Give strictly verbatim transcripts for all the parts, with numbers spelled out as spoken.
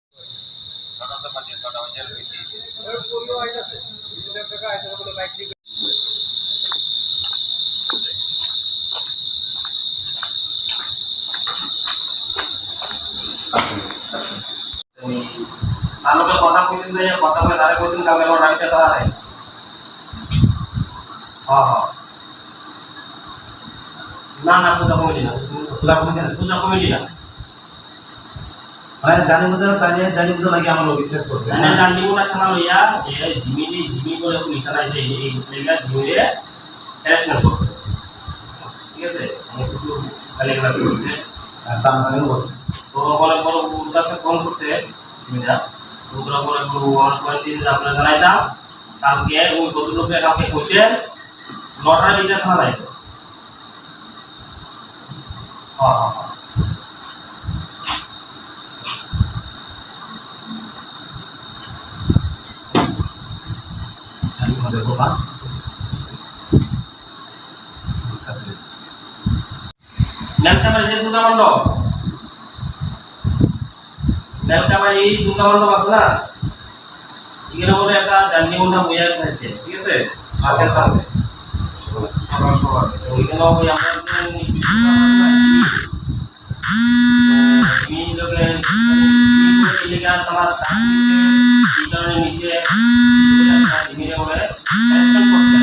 Aloke kotha koitin de, kotha koi dare koitin kami lo rami kata hai. Ha, ha. Na, na, puja committee na. Puja committee na. Puja committee na. Mane jani mudar, tani jani mudar lagi amar logi face korse. Tani jani mudar khana loya, je jimini, jimi bole police na je, je, je, jimi re, arrest na korse. ঠিক আছে? আমি কিছু গালিগালাজ করছে। আর তার মানে বলছে। তো বলে বড় কাছে ফোন করছে, এটা। ওগুলো বলে বড় ওয়ান পয়েন্ট তিন আপনারা জানাইতাম। কালকে ওই ভদ্রলোকে কালকে করছে, নটার ভিতরে থানা যাইতো। হ্যাঁ, হ্যাঁ, হ্যাঁ। মেলকাবাড়ি যে দুর্গা মণ্ডপ, মেলকাবাড়ি দুর্গা মণ্ডপ আছে না, এখানে মধ্যে একটা জার্নি মণ্ডপ হয়ে আছে, ঠিক আছে? মাঠের পাশে। সকাল সকাল। তো ওইখানে ওই আমরা যে এই লোকে এই কারণে নিচে ধীরে ধীরে করে অ্যাকশন করছে।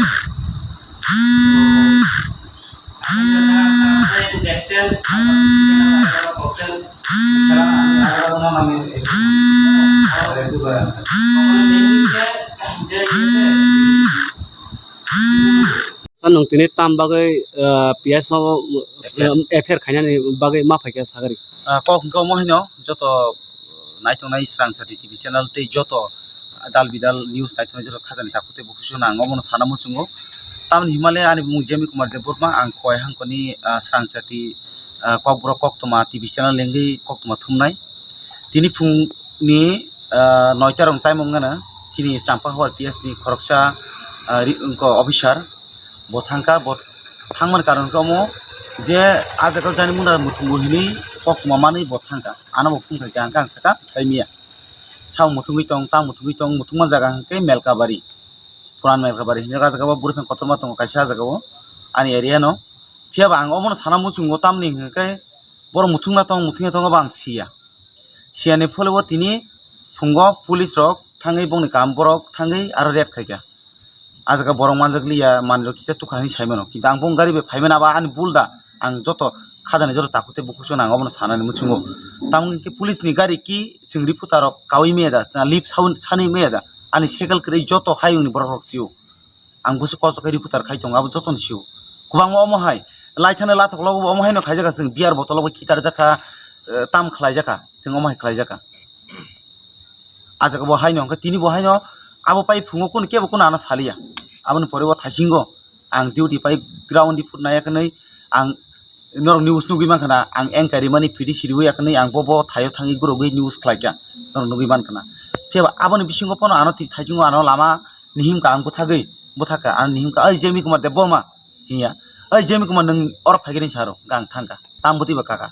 Nwng tini tam bagwi, ah, P S o, ah, F I R khainani bagwi ma phaikha sagari? Ah, kok hwnkhe omo haino joto naitongnai Srangchati T V channel tei joto dal bidal news naitongnai joto khajani takhuk tei bukhuk song ang omono sana muchungo. Tamoni himale ani bumung Jemi Kumar Debbarma, ang Khowai hangkoni, ah, Srangchati, ah, Kokborok koktwma T V channel lengwi koktwma thumnai. Tini phungni, ah, noita rok time wngmano chini Champahawar P S ni khoroksa, ah, ri-, wngkha officer. Bo thangkha, bo thangmani karon khe omo je ah jaga jani muna muthungwi hinwi koktwma manwi bo thangkha. Ano bo phung khaikha, ang khe ang sakha saimanya. Sao muthungwi tong, ta muthungwi tong, muthungma jaga hwnkhe Melkabari. Puran Melkabari hinwi ah jaga o bwrwi phang kotorma tongo kaisa ah jaga o ani area no. Phiya ba ang omono sana muchungo tamni hwnkhe borok muthungna tong, muthungya tongo bo ang siya. Siyani phole o tini phungo police rok thangwi bongni kam borok thangwi aro raid khaikha. Ah jaga borok manjak liya, manwi rok kisa tukha hinwi saimano. Kintu ang bong gari bai phaimani abo ani bul da. Ang joto khajani joto takhuk tei bukhuk song ang obono sanani muchungo. Tamoni hwnkhe police ni gari ki chwng reporter rok kaui maya da, na lip sound sanwi maya da. Ani cycle kwrwi joto hayungni borok rok sio. Ang busi kosto khe reporter khai tongo, abo jotono sio. Kwbangma omo hai, lai thani lathok logo bo omo haino khaijak kha, chwng beer bottle bo khitarjak kha, eh, tam khlaijak kha, chwng omo hai khlaijak kha. Ah jaga bo haino, hwnkhe tini bo haino, abo pai phungo kunu kebo kunu ano saliya. Aboni pore o thaisingo ang duty pai ground ni phut naiya kwnwi ang norok news nugwi mankha na, ang enquiry mani phidi siriwi yakni ang bo, bo thaio thangwi gurogwi news khlaikha norok nugwi mankha na. Phiya ba aboni bisingo pono ano thaisingo ano lama nihimkha ang bwthagwi, bwthakha ang nihimkha, "Oi Jemi Kumar Debbarma," hinya, "Oi Jemi Kumar, nwng oro phaikhe nini saro?" Hwnkhe ang thangkha, tamo twibo kaka.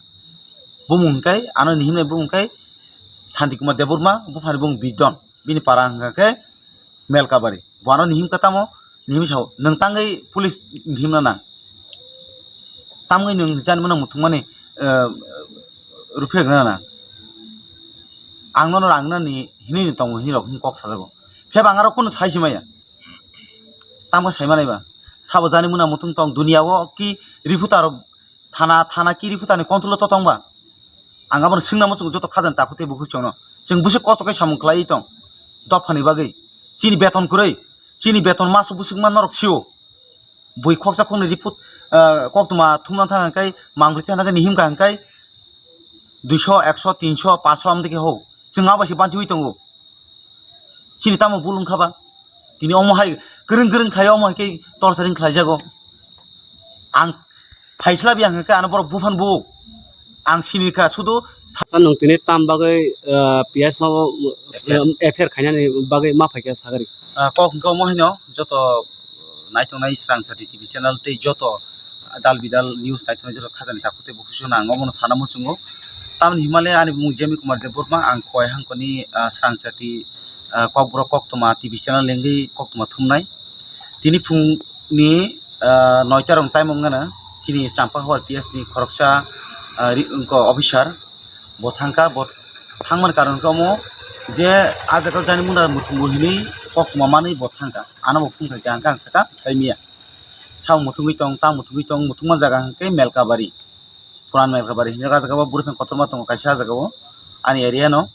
Bumung hwnkhe ano nihimnai bumung hwnkhe Santi Kumar Debbarma, buphani bumung Bidon, bini para hwnkha khe Melkabari. Bo ano nihimkha tamo, nihim sao, nwng tangwi police nihimna nang. Tamwi nwng jani mano muthungmani, eh, ruphe rwna nang. Ang nono rang nani hinwi ni tongo hinwi rok kok sajago. Phiya ba ang aro kunu sai si maya. Tamo sai manai ba. Sabo jani muna muthung tong dunia o ki reporter rok thana, thana ki reporter ni control o to tong ba. Ang abono swngna muchungo joto khajani takhuk tei bukhuk chwngno. Chwng bwswk kosto khe samung khlaiwi tong. Dophani bagwi. Chini beton kwrwi. Chini beton maso bwswk ma norok sio. Bui khoksa khoknwi report, ah, koktwma thumna thang hwnkhe, mangpili thang hwnkhe, nihimkha hwnkhe, duiso, ekso, tinso, paso amtwi khe ho. Chwng abo se banchiwi tongo. Chini tamo bul wngkha ba? Tini omo hai kwrwng kwrwng khai omo hai khe torturing khlaijago. Ang phaisla biyang hwnkhe ano borok buphang bu. Ang sini kha sudu sa- Sa nwng tini tam bagwi, ah, P S o, ah, F I R khainani bagwi ma phaikha sagari? Ah, kok hwnkhe omo haino joto naitongnai Srangchati T V channel tei joto dal bidal news naitongnai joto khajani takhuk tei bukhuk song ang omono sana muchungo. Tamni himale ani bumung Jemi Kumar Debbarma, ang Khowai hangkoni, ah, Srangchati, ah, Kokborok Koktwma T V channel lengwi koktwma thumnai. Tini phungni, ah, noita rok time wngkha na chini Champahawar P S ni khoroksa, ah, ri-, wngkha officer. Bo thangkha, bo thangmani karon khe omo je ah jaga jani muna muthungwi hinwi koktwma manwi bo thangkha. Ano bo phungkha khe ang khe ang sakha saimanya. Sao muthungwi tong, ta muthungwi tong, muthungma jaga hwnkhe Melkabari. Puran Melkabari hinjak ah jaga o bwrwi phang kotorma tongo kaisa ah jaga o ani area no.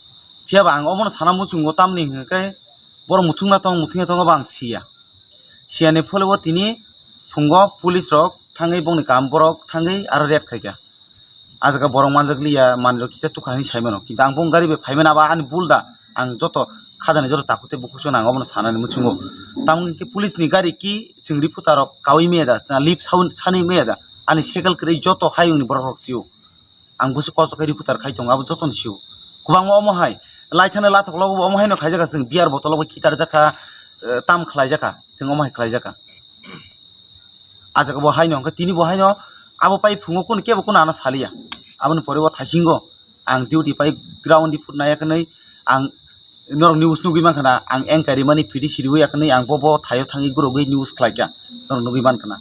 Phiya ba ang obono sana muchungo tamni hwnkhe borok muthungna tong muthungya tongo bo ang siya. Siyani phole o tini phungo police rok thangwi bongni kam borok thangwi aro raid khaikha. Ah jaga borok manjak liya manwi rok kisa tukha hinwi saimano kintu ang bong gari bai phaimani abo ani bul da ang joto khajani joto takhuk tei bukhuk song ang obono sanani muchungo. Tamo hwnkhe police ni gari ki chwng reporter rok kaui maya da na lip sound sanwi maya da. Ani cycle kwrwi joto hayungni borok rok sio. Ang busi kosto khe reporter khai tongo, abo jotono sio. Kwbangma omo hai, lai thani lathok logo bo omo haino khaijak kha, chwng beer bottle bo khitarjak kha, eh, tam khlaijak kha, chwng omo hai khlaijak kha. Ah jaga bo haino hwnkhe tini bo haino abo pai phungo kunu kebo kunu ano saliya. Aboni pore o thaisingo ang duty pai ground di phut naiya khe nai ang norok news nugwi mankha na, ang enquiry mani phidi siriwi yakni ang bo bo thaio thangwi gurogwi news khlaikha, norok nugwi mankha na.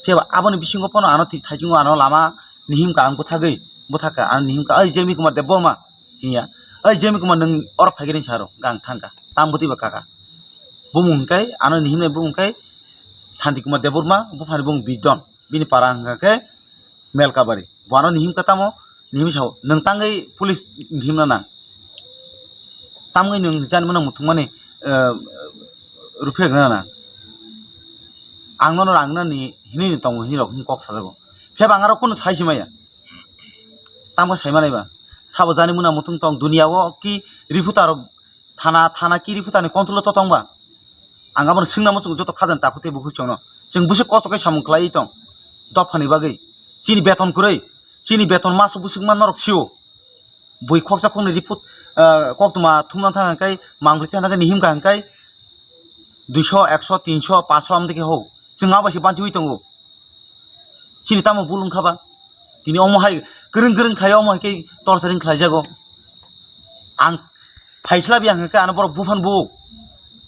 Phiya ba aboni bisingo pono ano thik thaisingo ano lama nihimkha ang bwthagwi, bwthakha ang nihimkha, "Oi Jemi Kumar Debbarma," hinya, "Oi Jemi Kumar, nwng oro phaikhe," hinwi saro, ang thangkha, tamo bwtwi ba kaka. Bumung hwnkhe ano nihimnai bumung hwnkhe Santi Kumar Debbarma, buphani bumung Bidon, bini para hwnkha khe Melkabari. Bo ano nihimkha tamo, nihimwi sao, "Nwng tangwi police nihimna nang? Tamgwi nwng jani mano muthungmani, eh, ruphe rwna nang? Ang nono rang nani hinwi ni tongo," hinwi rok kok sajago. Phiya ba ang aro kunu sai si maya. Tamo sai manai ba. Sabo jani muna muthung tong dunia o ki reporter rok thana, thana ki reporter ni control o to tong ba. Ang abono swngna muchungo joto khajani takhuk tei bukhuk chwngno. Chwng busi kosto khe samung khlaiwi tong. Dophani bagwi. Chini beton kwrwi. Chini beton maso buchukma norok sio. Bui khoksa khoknwi report, ah, koktwma thumna thang hwnkhe, mangpli thang hwnkhe, nihimkha hwnkhe, duiso, ekso, tinso, paso amtwi khe ho. Chwng abo se banchiwi tongo. Chini tamo bul wngkha ba? Tini omo hai kwrwng kwrwng khai omo hai khe torturing khlaijago. Ang phaisla biyang hwnkhe ano borok buphang bu.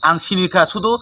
Ang sini kha sudu